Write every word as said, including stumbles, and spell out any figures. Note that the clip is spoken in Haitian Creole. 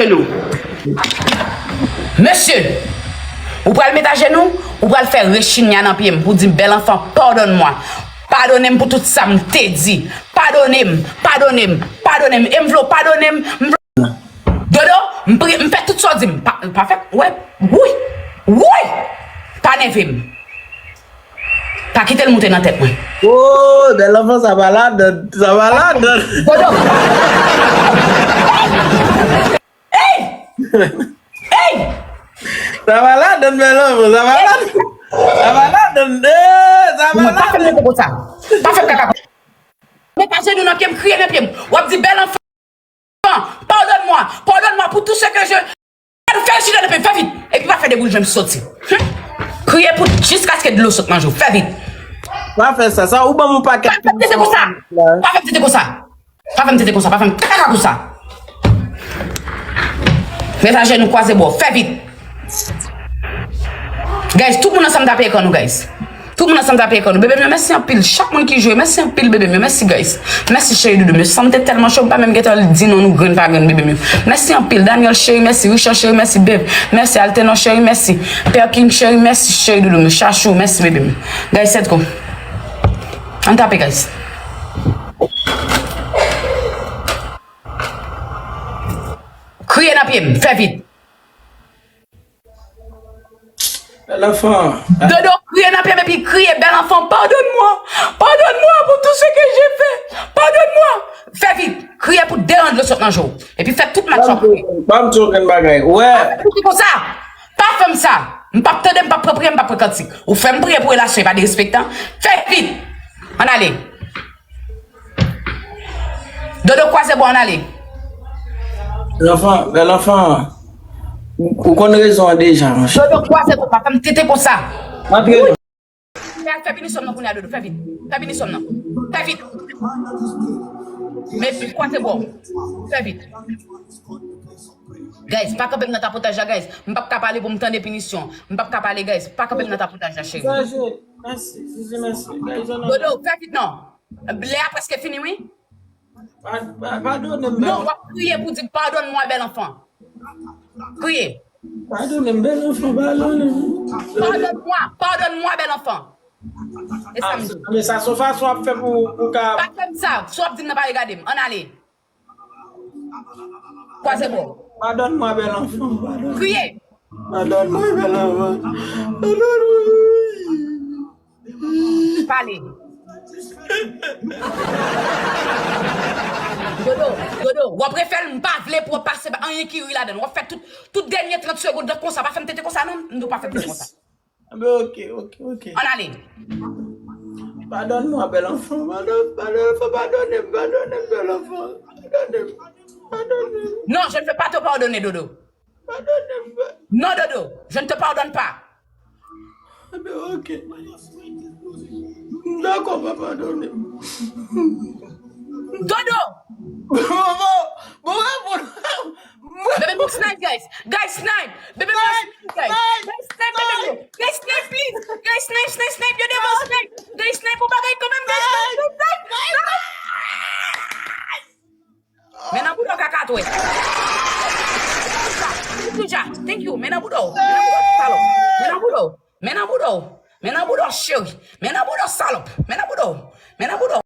ajenou. Mesye, ou pral met ajenou, ou pral fè rechinya nan pye m pou di m, bèl anfan, padonn mwa. Padone m pou tout sa m te di. Padone m, padone m, padone m. E m vle w padone m, m vle Dodo, m pri, m fè tout sa w di m. Pa, pa fè, wè, wouy, wouy! Pa nève m. Pa kite l moute nan tèt mwen. Oh, bèl anfan, sa pa ladan, sa pa ladan. Dodo! Ey! Ey! Sa pa ladan, bèl anfan, sa pa ladan. Sa pa ladan, eh, sa pa ladan. Pa fè m tete konsa. Pa fè m kaka konsa. Met ajenou nan pye m, kriye nan pye m. W ap di bèl anfan. Pardonne-moi, pardonne-moi pour tout ce que je. Fè chita nan pye m, fè vit. Epi pa fè de boul jan m soti. Kriye pou jiskaske dlo sot nan je w. Fè vit. Pa fè sa, sa ou ban m yon pakèt. Pa fè m tete konsa. Pa fè m tete konsa. Pa fè m tete konsa, pa fè m kaka konsa. Met ajenou, kwaze bò, fè vit. Guys, tout moun ansanm tape ekran nou, guys. Tout moun ansanm tape ekran nou. Bebe m yo, mèsi anpil. Chak moun ki jwe, mèsi anpil, bebe m yo. Mèsi, guys. Mèsi, cheri doudou m yo. Sanm te tèlman cho, m pa menm gentan di non nou grenn pa grenn, bebe m yo. Mèsi anpil. Daniel, cheri, mèsi. Richard, cheri, mèsi. Bev, mèsi. Altenon, cheri, mèsi. Pè King, cheri, mèsi, cheri doudou m yo. Chachou, mèsi, bebe m yo. Guys, set go. Ann tape, guys. Kriye nan pye m, fè vit. Bèl anfan. Dodo, kriye nan pye m epi kriye, bèl anfan, pardonne-moi. Pardonne-moi pour tout ce que j'ai fait. Pardonne-moi. Fè vit. Kriye pou de ran dlo sot nan je w. Epi fè tout match w ap kriye. Pa m di okenn bagay. Wè. Pa fè m konsa. Pa fè m sa. M p ap tande, m p ap pran priyè, m p ap pran kantik. Ou fè m priye pou relasyon, e pa derespektan. Fè vit. Ann ale. Dodo, kwaze bò, ann ale. Bèl anfan, bèl anfan. Ou konn rezon an deja, monchè. Dodo, kwaze bò, pa fè m tete konsa. Antre nou. Fè, fè pinisyon m nan kounye a, Dodo, fè vit. Fè pinisyon m nan. Fè vit. Men kwaze bò. Fè vit. Guys, pa kanpe m nan tapotaj la, guys. M p ap ka pale pou m tande pinisyon. M p ap ka pale, guys. Pa kanpe m nan tapotaj la, cheri. Mèsi, Zizi, mèsi. Guys, ann ale. Dodo, fè vit non. Lè a prèske fini, wi. Pa, pa, padone m, bèl anfan. Non, w ap kriye pou di, padonn mwa, bèl anfan. Kriye. Padone m, bèl anfan, padone m. Padonn mwa, padonn mwa, bèl anfan. E sa m di. Men sa se yon fason w ap fè pou, pou ka. Pa fè m sa, si w ap di m nan, pa regade m. Ann ale. Kwaze bò. Padonn mwa, bèl anfan, padonn. Kriye. Padonn mwa, bèl anfan. Padonn mwa. Pale. Dodo, Dodo, w ap refè l, m pa vle pou w pase anyen ki ri ladan l. W ap fè tout, tout dènye trant segonn nan konsa. Pa fè m tete konsa non, m di w pa fè m tete konsa. Anben, ok, ok, ok. Ann ale. Padonn mwa, bèl anfan, padonn, padonn, anfan, padone m, padone m, bèl anfan, padone m, padone m. Non, je ne veux pas te pardonner, Dodo. Padone m. Non, Dodo, je ne te pardonne pas. Anben, ok. M dakò, pa padone m. Dodo! Bon, bon, bon, bon, bon. Bebe m snipe, guys. Guys, snipe. Bebe m snipe, guys. Guys, snipe, bebe m. Guys, snipe, please. Guys, snipe, snipe, snipe. Yo devan snipe. Guys, snipe, ou bagay kanmenm, guys. Snipe, snipe, snipe. Men nan bouda w kaka twè. Thank you, ja. Thank you. Men nan bouda w. Men nan bouda w, salòp. Men nan bouda w. Men nan bouda w. Men nan bouda w, cheri. Men nan bouda w, salòp. Men nan bouda w. Men nan bouda w.